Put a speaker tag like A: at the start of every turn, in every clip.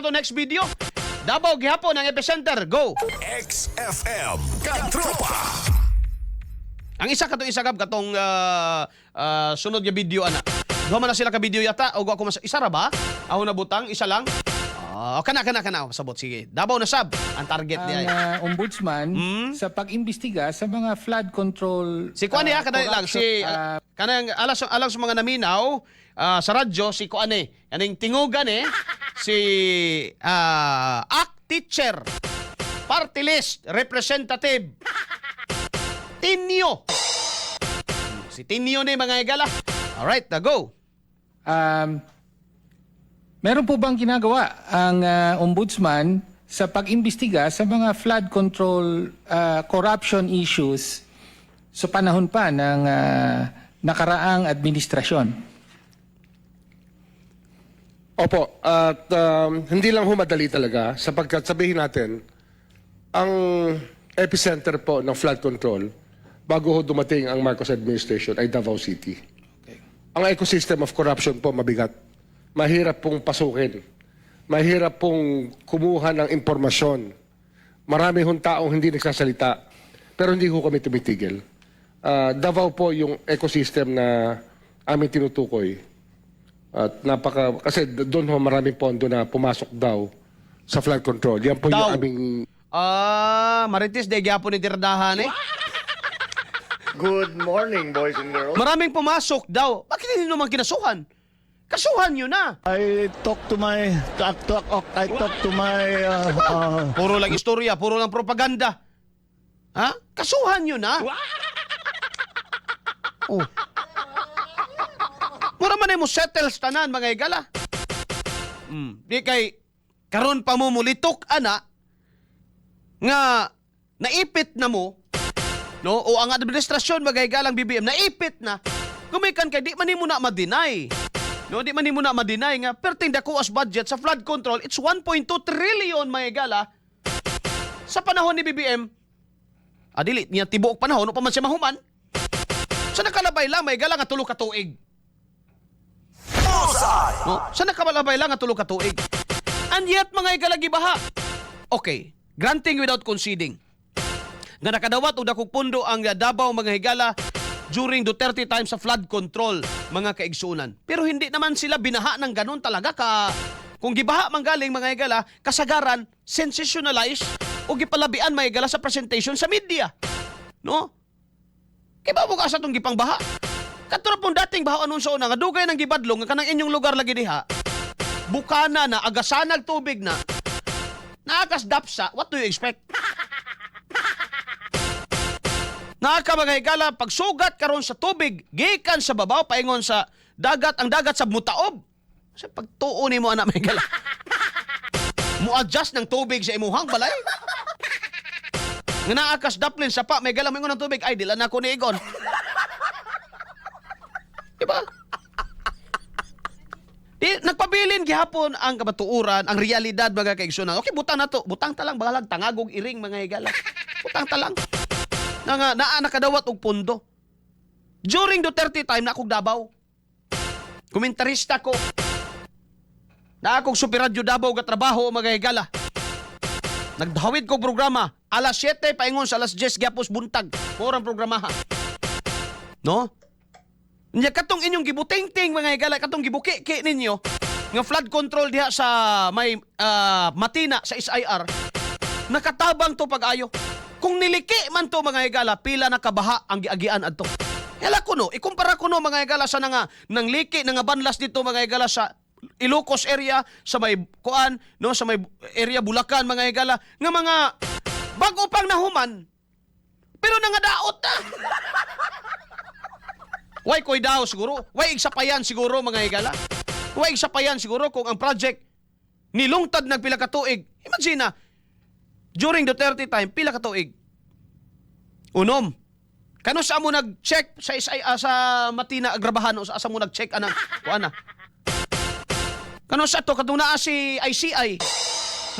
A: To next video. Davao gihapon ang epicenter. Go.
B: XFM Katropa.
A: Ang isa katong isa gab katong sunod nga video ana. Duha man na sila ka video yata o ako mas isa ra ba? Ako na butang isa lang. Ah, kana kana kana sabot, sige. Davao na sab ang target
C: Ang
A: niya.
C: Ombudsman sa pag-imbestiga sa mga flood control
A: Si Kuan niya kadali lang si
C: corruption,
A: kanang alas alang sa mga naminaw sa radyo, si Kuan eh. Kaning tingugan eh si act teacher, party list representative Tinio. Si Tinio ni, mga higala. Alright, na go.
C: Meron po bang ginagawa ang ombudsman sa pag-imbestiga sa mga flood control corruption issues sa panahon pa ng nakaraang administrasyon?
D: Opo, at hindi lang ho madali talaga sapagkat sabihin natin, ang epicenter po ng flood control bago ho dumating ang Marcos administration ay Davao City. Ang ecosystem of corruption po, mabigat. Mahirap pong pasukin. Mahirap pong kumuha ng impormasyon. Marami hong taong hindi nagsasalita, pero hindi ho kami tumitigil. Davao po yung ecosystem na aming tinutukoy. At napaka, kasi doon ho maraming pondo na pumasok daw sa flood control. Yan po
A: Daw.
D: yung aming
A: Ah, Marites de gyapon ni tiradahan eh.
E: Good morning, boys and girls.
A: Maraming pumasok daw. Bakit hindi naman kinasuhan? Kasuhan nyo na.
F: I talk to my talk, talk, I talk to my
A: Puro lang istorya, puro lang propaganda. Ha? Kasuhan nyo na. Oh. Mura man ay mo settle sa tanan, mga higala. Di kay karon pa mo mulitok ana nga naipit na mo, no, o ang administrasyon, mga higalang BBM, naipit na gumikan kay di man nimo na ma-deny, no, di man nimo na ma-deny nga perting dako as budget sa flood control. It's 1.2 trillion, mga higala, sa panahon ni BBM. Dili niya tibuok panahon o pa man siya mahuman. Sa nakalabay lang, may higala, nga 3 ka tuig, no, sa nakalabay lang nga 3 ka tuig, and yet, mga higala, gibaha. Okay, granting without conceding nga nakadawat og dakong pundo ang Davao, mga higala, during Duterte time sa flood control, mga kaigsunan. Pero hindi naman sila binaha ng ganun talaga ka. Kung gibaha man galing, mga higala, kasagaran sensationalize o gipalabian, mga higala, sa presentation sa media. No? Kay ba mo ka sa tong gipangbaha? Kato ra pong dating baha anon sa una nga dugay nang gibadlong nga kanang inyong lugar lagi diha. Bukana na, agasanag tubig na. Naakas dapsa, what do you expect? Naaka, mga higala, pagsugat karon sa tubig, gikan sa babaw paingon sa dagat, ang dagat sa mutaob. Sa pagtuo nimo ana, mga higala. Mo-adjust ng tubig sa imuhang balay. Nga naa kas daplin sa pa, may gala mo ng tubig, ay dila na ko ni Igon. Diba? Di, nagpabilin gihapon ang kabatuoran, ang realidad, mga kaigsunan. Okay, butang na to. Butang ta lang, bahalag, tangagog iring, mga higala. Butang ta lang. Na nga, naa nakadawat og pondo. During Duterte time, na akong Davao. Komentarista ko. Na akong Super Radyo Davao ga trabaho, mga higala. Nagdawid ko programa alas 7 paingon sa alas 10 gyapos buntag. Murang programa ha. No? Nya katong inyong gibuting-ting, mga higala, katong gibuki-ki ninyo nga flood control diha sa may Matina sa SIR, nakatabang to pag-ayo. Kung niliki man to, mga higala, pila na kabaha ang giagian adto. Hala kuno, ikumpara kuno, mga higala, sa nga nang liki nga banlas dito, mga higala, sa Ilocos area, sa may kuan, no, sa may area Bulacan, mga higala, nga mga bago pang nahuman pero nangadaot na. Way koy daw siguro. Way igsapayan siguro, mga higala. Way igsapayan siguro kung ang project nilungtad nag pila ka tuig. Imagine na during Duterte time, pila ka tuig? 6. Kano sa mo nag-check sa SI, sa Matina agrabahan o sa asa mo nag-check ana kuan na? Kano sa to katong naa si ICI,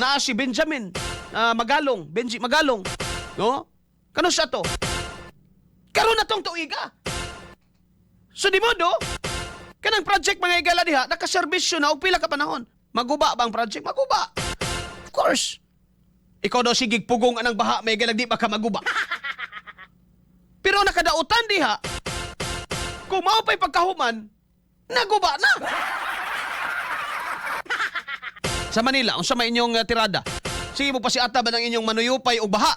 A: naa si Benjamin Magalong, Benji Magalong, no? Kano sa to? Karon na tong tuiga. So di modo, kanang project, mga higala, diha, nakaserbisyo na og pila ka panahon. Maguba ba ang project? Maguba. Of course. Ikaw daw sige pugong anang baha, may galag di ba ka maguba? Pero nakadautan diha, kung mao pa'y pagkahuman, naguba na. Sa Manila, unsa may inyong tirada? Sige mo pa si ata ba ng inyong manuyupay o baha?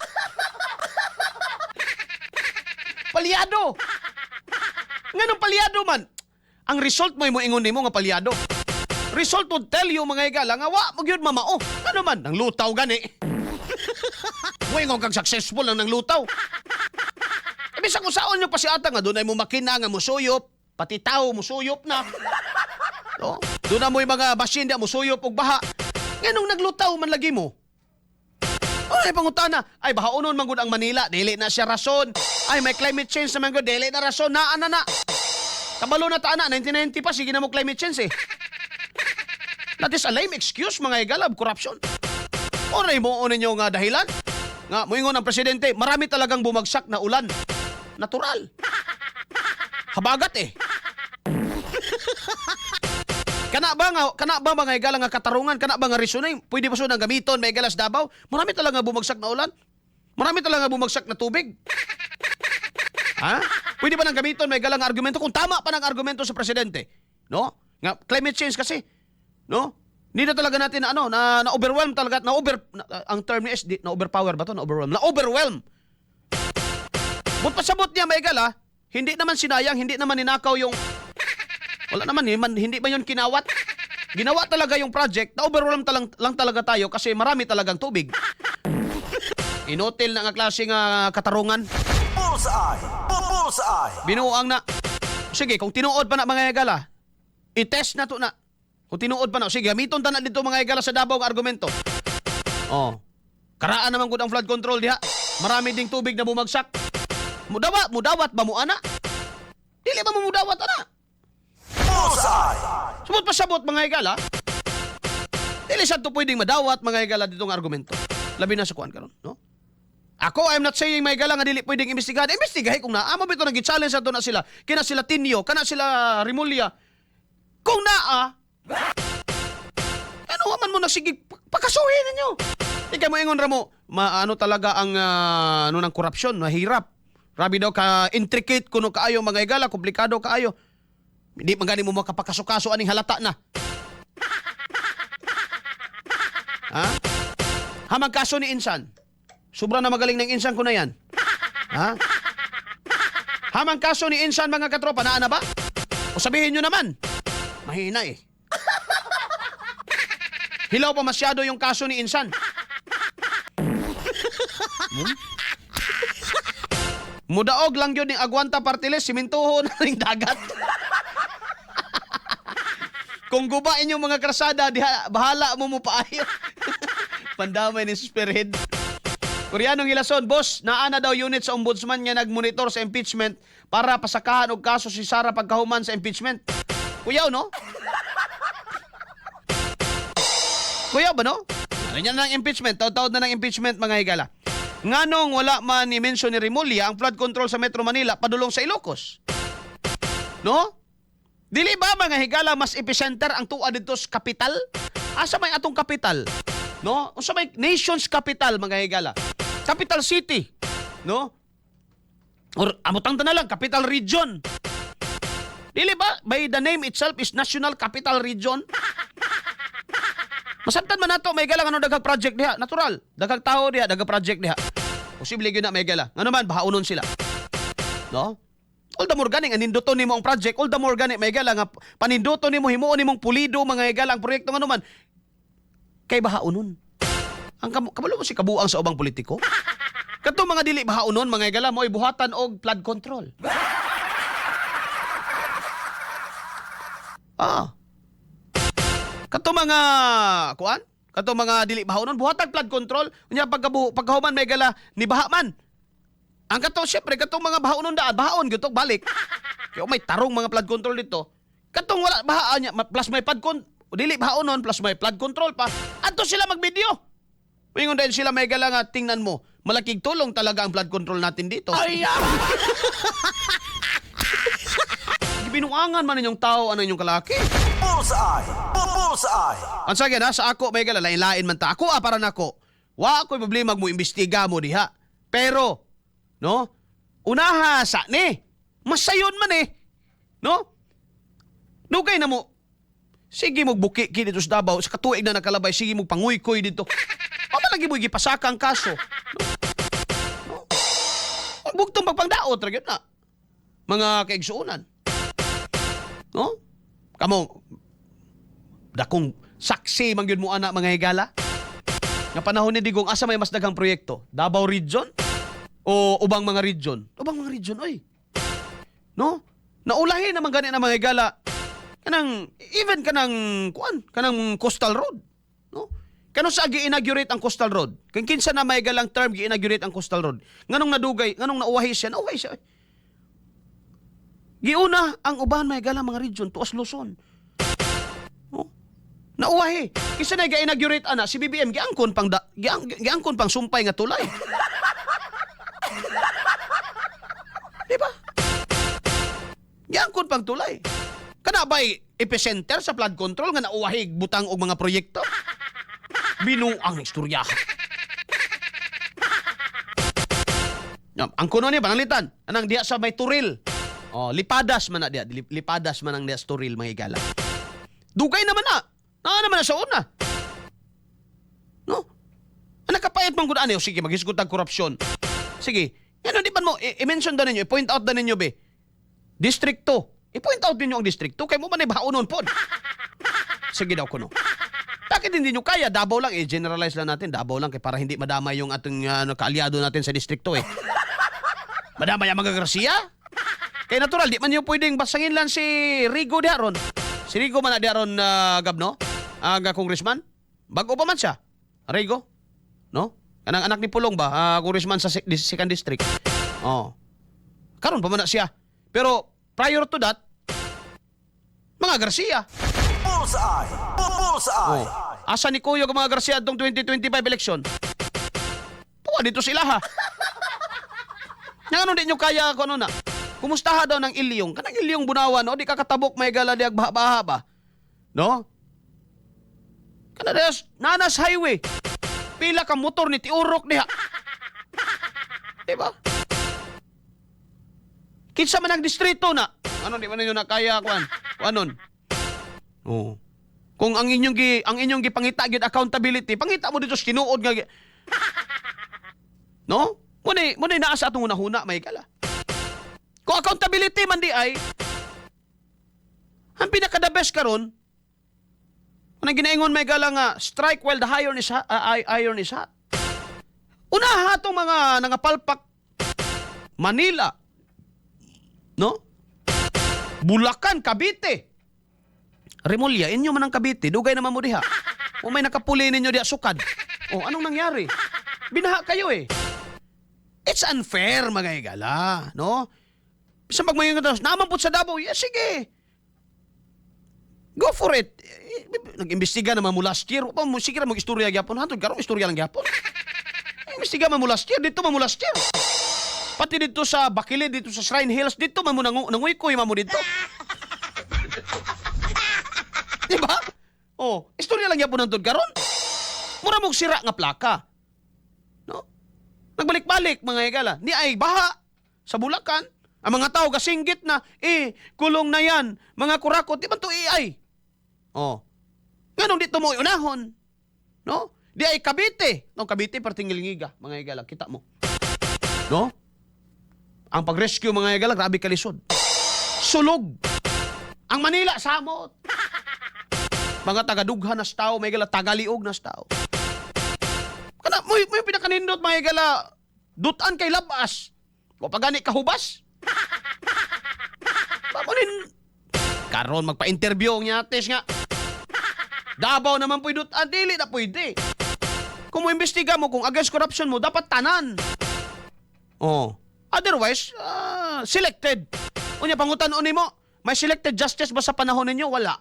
A: Palyado! Nganong palyado man? Ang result mo ingon nimo nga palyado. Result would tell you, mga higala, nga wa mo gyud mamao. Ano man, nang lutaw gani. Moingon kang successful lang nang lutaw. E bisan kung saon nyo pa si ata nga doon ay mo makina nga musuyop, pati tao musuyop na. No? Doon na mo yung mga basyenda musuyop og baha. Nganong naglutaw man lagi mo? Ay, pangutana. Ay, bahaonon man gud ang Manila. Dili na siya rason. Ay, may climate change naman gud. Dili na rason. Naa na na. Kabalo na ta na. 1990 pa, sige na mo climate change eh. That is a lame excuse, mga higalab, corruption. Oray mo ninyo nga dahilan. Nga, muingon ang presidente, marami talagang bumagsak na ulan. Natural. Habagat eh. Kana ba mga higala nga katarungan, kana ba nga reasoning, pwede ba ang gamiton mga higala sa Davao? Marami talaga bumagsak na ulan. Marami talaga bumagsak na tubig. Ha? Pwede ba nang gamiton may galang argumento kung tama pa ng argumento sa presidente? No? Nga climate change kasi. No? Hindi na talaga natin na ano na, na overwhelm talaga na over na, ang term ni is di, na overpower ba to? Na overwhelm. Na overwhelm. But pasabot niya may gala, hindi naman sinayang, hindi naman ninakaw yung wala naman eh, man, hindi ba yun kinawat? Ginawa talaga yung project, na overwhelm lang talaga tayo kasi marami talagang tubig. Inutil na nga klase nga katarungan.
B: Bullseye! Bullseye!
A: Binuang na. Sige, kung tinuod pa na mga higala, i-test na to na. Kung tinuod pa na, sige, gamiton ta na dito mga higala sa Davao ang argumento. Oh. Karaan naman gud ang flood control diha. Marami ding tubig na bumagsak. Mudawat, mudawat ba mo ana? Dili ba mo mudawat ana?
B: Bullseye!
A: Sumot pa sabot mga higala. Dili sa to pwedeng madawat mga higala ditong argumento. Labi na sa kuan karon, no? Ako, I'm not saying may gala nga dili pwedeng imbestigahan. Imbestigahe kung naa mo bito nag-challenge ato na sila. Kina sila Tinio, kana sila Rimulya. Kung naa, ano man mo na sige pakasuhin ninyo. Ikaw mo ingon ra mo, maano talaga ang ano ng korupsyon, mahirap. Rabi daw ka intricate kuno kaayo mga higala, komplikado kaayo. Hindi man gani mo makapakaso-kaso aning halata na. Ha? Hamag kaso ni Insan. Sobra na magaling ng Insan ko na yan. Ha? Hamang kaso ni Insan mga katropa, naa na ba? O sabihin nyo naman. Mahina eh. Hilaw pa masyado yung kaso ni Insan. Hmm? Mudaog lang yun ni Agwanta Partiles, simintuho na ring dagat. Kung guba inyong mga krasada, diha, bahala mo mo paayo. Pandamay ni Spearhead. Koreanong Hilason, boss, naa na daw unit sa ombudsman nga nagmonitor sa impeachment para pasakahan og kaso si Sara pagkahuman sa impeachment. Kuyaw, no? Kuyaw ba, no? Ano niya na ng impeachment? Taod-taod na ng impeachment, mga higala. Nganong wala man ni mention ni Remulla ang flood control sa Metro Manila padulong sa Ilocos? No? Dili ba mga higala mas epicenter ang tuwa didto sa kapital? Asa may atong kapital? No? Unsa may nation's capital mga higala? Capital city, no? Or amutang na lang capital region. Dili ba by the name itself is National Capital Region? Masabtan man nato may gala ano daghang project diha, natural. Daghang tao diha, daghang project diha. Posible gyud na may gala. Ngano man bahaunon sila. No? All the more gani nga ninduton nimo ang project, all the more gani may gala nga paninduton nimo himuon nimong pulido mga higala ang proyekto ngano man kay bahaunon. Ang kabalo mo si kabuang sa ubang politiko? Kadto mga dili bahaunon mga higala mo'y buhatan og flood control. Ah. Kadto mga kuan? Kadto mga dili bahaunon buhatan flood control unya pagkabuho pagkahuman may gala ni baha man. Ang kato syempre katong mga bahaonon daan bahaon gyud balik. Kaya may tarong mga flood control dito. Katong wala bahaan niya plus may flood con dili bahaonon plus may flood control pa. Adto sila magvideo. Wingon dahil sila may gala nga tingnan mo, malaking tulong talaga ang flood control natin dito. Ay! Gibinuangan man ninyong tao ano inyong kalaki.
B: Bullseye! Bullseye!
A: Once again, ha, sa ako may gala, lain-lain man ta. Ako ah, para nako. Wa ako'y problema mo imbestiga mo diha. Pero, no? Unaha sa ni. Masayon man eh. No? Dugay na mo. Sige mo buki dito sa Davao, sa katuig na nakalabay, sige mo panguykoy dito. Pa lagi mo gipasaka ang kaso. No? No? Bugtong pagpangdaot, ra gyud na. Mga kaigsuonan. No? Kamo, dakong saksi man gyud mo ana, mga higala. Nga panahon ni Digong, asa may mas daghang proyekto? Davao Region o ubang mga region? Ubang mga region oy. No? Naulahi naman gani na, mga higala, kanang even kanang kuan, kanang coastal road, no? Kano sa gi-inaugurate ang coastal road? Kung kinsa na may galang term gi-inaugurate ang coastal road? Nganong nadugay, nganong nauwahi siya? Nauwahi siya, oy. Giuna ang uban, may gala, mga region tuas Luzon. Oh. Nauwahi. Kinsa na ga-inaugurate ana? Si BBM, giangkon pang sumpay nga tulay. Di ba? Giangkon pang tulay. Kana ba'y epicenter sa flood control nga nauwahi butang og mga proyekto? Binuang istorya. Ang kuno ni pananglitan, anang diya sa may Turil. Oh, Lipadas man na diya, Lipadas man ang diya sa Turil, mga higala. Dugay naman na. Naa naman na sa una. No? Ang nakapayat man gud ani, o sige, maghisgot ang korupsyon. Sige. Yan di ba mo i-mention da ninyo, i-point out da ninyo be. District 2. I-point out ninyo ang District 2 kay mo man ay baonon pod. Sige daw kuno. Bakit hindi nyo kaya? Davao lang. Eh, generalize lang natin. Davao lang kay para hindi madamay yung ating ano, kaalyado natin sa distrito eh. Madamay ang mga Garcia? Kaya natural, di man yung pwedeng basangin lang si Rigo di aron. Si Rigo man na di aron, Gab, no? Ang congressman. Bago pa man siya. Rigo. No? Kanang anak ni Pulong ba? Congressman sa second district. Oh. Karon pa man na siya. Pero prior to that, mga Garcia.
B: Bullseye! Bullseye!
A: Oh. Asa ni Kuyog ang mga Garcia atong 2025 election? Tuwa dito sila ha. Nga ano di nyo kaya kung ano na? Kumusta ha daw ng Ilyong? Kanang Ilyong Bunawan, no? Di ka katabok may gala diag baha-baha ba? No? Kana des, Nanas Highway. Pila ka motor ni tiurok diha. Di ba? Kinsa man ang distrito na? Ano di man ninyo na kaya kuan? Kuanon? Oo. Kung ang inyong gipangita gyud accountability, pangita mo dito sa tinuod nga No? Muna naa sa atong hunahuna may kala. Kung accountability man di ay ang pinaka the best karon, anong ginaingon may gala nga strike while the iron is hot. Unaha tong mga nangapalpak Manila. No? Bulacan, Cavite. Remulla, inyo man ang Cavite, dugay naman mo diha. O may nakapuli ninyo diha sukad. O anong nangyari? Binaha kayo eh. It's unfair, mga higala, no? Bisan pag may naman po sa Davao, yes, sige. Go for it. Eh, nag-imbestiga naman mo last year. Pa mo sige ra mo istorya gyapon. Hantod karon istorya lang gyapon. Imbestiga man mo last year, dito man mo last year. Pati dito sa Bakili, dito sa Shrine Hills, dito man mo nanguykoy man mo dito. Di ba? Oh, istorya lang gyapon hantod karon. Mura mong sira nga plaka. No? Nagbalik-balik, mga higala. Ni ay baha sa Bulacan. Ang mga tao gasinggit na, eh, kulong na yan. Mga kurakot, di ba to AI? Oh. Nganong dito mo unahon? No? Di ay Cavite. No, Cavite perting ngilingiga, mga higala, kita mo. No? Ang pag-rescue, mga higala, grabe kalisod. Sulog. Ang Manila samot. Mga tagadughan nas tao, mga higala, tagaliog nas tao. Kana mo yung pinakanindot, mga higala, dutan kay labas. Wa pa gani kahubas. Ba mo nin karon magpa-interview ang yates nga. Davao naman po'y dutan, dili na pwede. Kung mo imbestiga mo, kung against corruption mo, dapat tanan. Oh. Otherwise, selected. Unya pangutan mo, may selected justice ba sa panahon ninyo? Wala.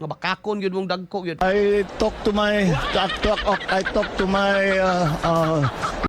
A: Mga bakakon yun mong dagko yun.
F: I talk to my I talk to my